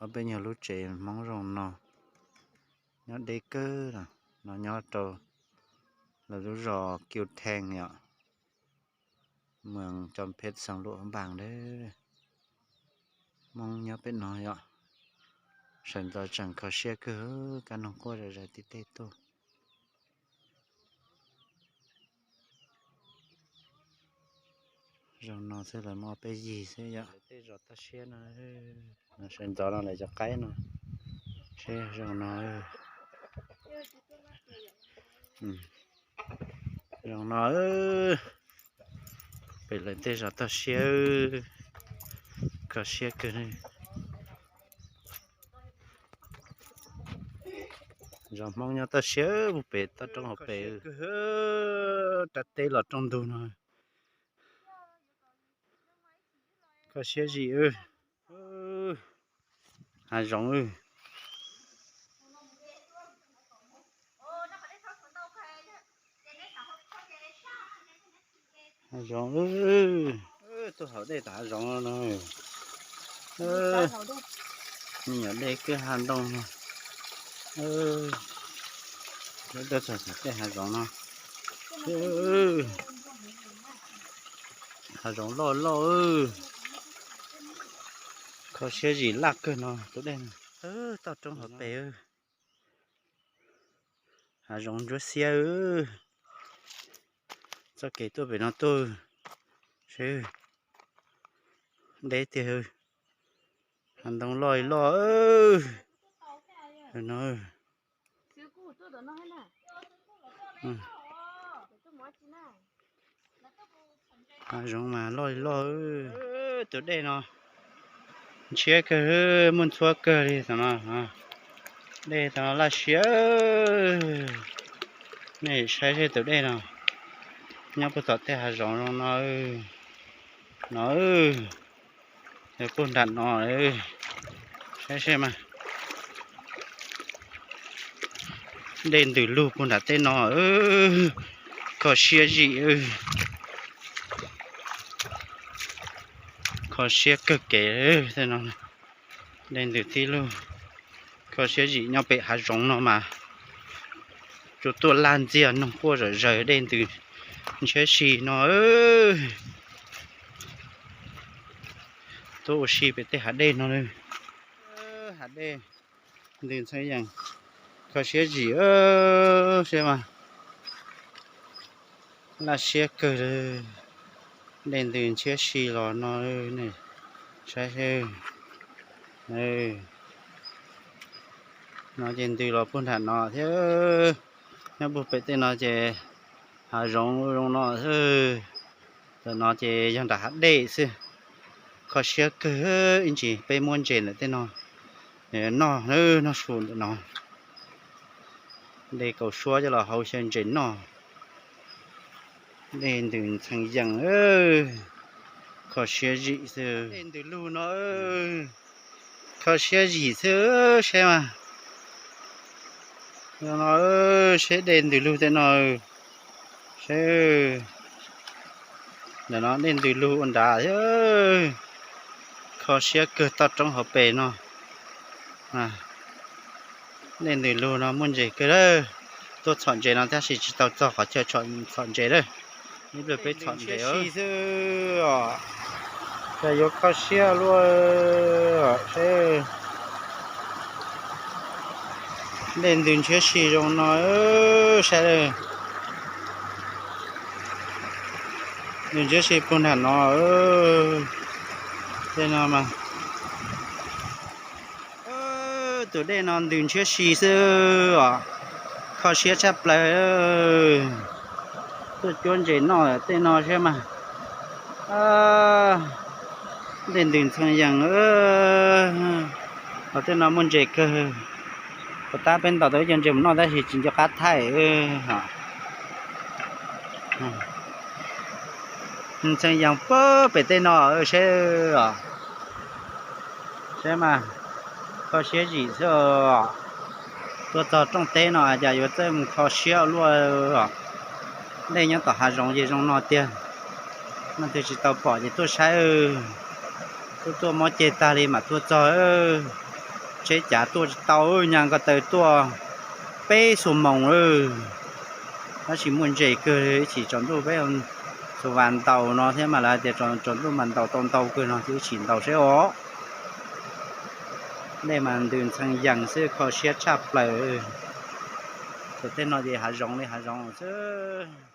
Peb nyuag lub tsev Hmoob zoo no, nyob deb kawg no, nyob rau lawv lub zos Kiu Theej yom, moos Coo Pheb xeev Luam Npas lawm. Hmoob nyob pem no yom, sawv ntxov tseem kho siab kawg, kab noog quaj zom zaws tim tej tuaj. Zoo no xwb lawv muaj peb yig xwb yom. Tej zos toj siab no, sawv ntxov no lawv cov qaib no, seb zoo no. Zoo no, pem lawv tej zos toj siab, kho siab kawg. Zos Hmoob nyob toj siab puag pem toj roob hauv pes, rab teb los rooj ntug no. Kho siab zim. Hav zoov. Hav zoov. Tuaj haus dej tom hav zoov no. Me nyuam dej kwj ha ntoo no. Tuaj txog tom tej hav zoov no. Hav zoov loj loj. Kho siab zim laj kawg no tus dej no. Toj roob hauv pes. Hav zoov ntsuab xiab. Txoj kev tuaj pem no tuaj, seb, deb tiag. Hav ntoo loj loj no. Hav zoov mas loj loj. Tus dej no ntshiab kawg, muaj ntxhuab kawg li tam no. Dej tam no laj siab. Nej saib seb tus dej no nyob puag tom tej hav zoov zoo no. No, puag nram no, saib seb mas. Dej ntws lug puag nram tej no, kho siab zim. Kho siab kawg kev tej no. Dej ntws tib lug, kho siab zim nyob pem hav zoov no mas. Tsuas tuaj laj ntxiag, noog quaj zom zaws, dej ntws ntshiab si no. Tuaj ua si pem tej hav dej no. Hav dej ntws ntxhee yees, kho siab zim seb mas. Laj siab kawg, dej ntws ntshiab si los no, saib seb. No ces ntws los puag nram no thiab. Nyob puag pem tej no ces hav zoov zoo no xwb. Tam no ces yog nram hav dej xwb. Kho siab kawg, ib ntsis peb muab ntses ntawm tej no noj, noj su ntawm no. De kaus suab coj los hau xyaw ntses noj. Dej ntws ntxhee yees, kho siab zim xwb. Dej ntws lug no, kho siab zim xwb seb mas. No, seb dej ntws lug tej no, seb. Ntawm no dej ntws lug ua nrad thiab. Kho siab kawg toj roob hauv pes no. Dej ntws lug no muaj ntses kawg lawm. Tuaj txhom ntses no tab sis tsis tau txog qhov chaw txhom ntses lawm. Ib pliag peb txhom ntses xwb os. Cas yuav kho siab luaj seb. Dej ntws ntshiab si zoo no, saib. Ntws ntshiab si puag nram no. Tej no mas, tus dej no ntws ntshiab si xwb os. Kho siab tshaj plaws. Tuaj cuab ntses noj tej no seb mas. Dej ntws ntxhee yees. Los tej no muaj ntses kawg. Puas tab peb ntaus tau ib co ntses mus noj tab sis tsis nco qab thaij. Ntxhee yees puag pem tej no seb os. Seb mas, kho siab zim xwb os. Tuaj txog rooj teb no cas yuav txawj mus kho siab ua luaj os. Dej nyob tom hav zoov ces zoo no tiag. Leej twg tsis tau pom ces tuaj saib. Tuaj tuaj mob ceg tag li mam tuaj txog. Tsheb cav tuaj tsis tau, nyag ko taw tuaj peb xuab moos lawm, tab sis muaj ntses kawg, ib chim tsaus ntuj peb xuas vas ntaus no thiab mas lawv hais tias tsaus ntuj mas ntaus tau ntau kawg no thiab, ib chim ntaus seb os. Dej mas ntws ntxhee yees xwb, kho siab tshaj plaws. Ces tej no ces hav zoov li hav zoov xwb.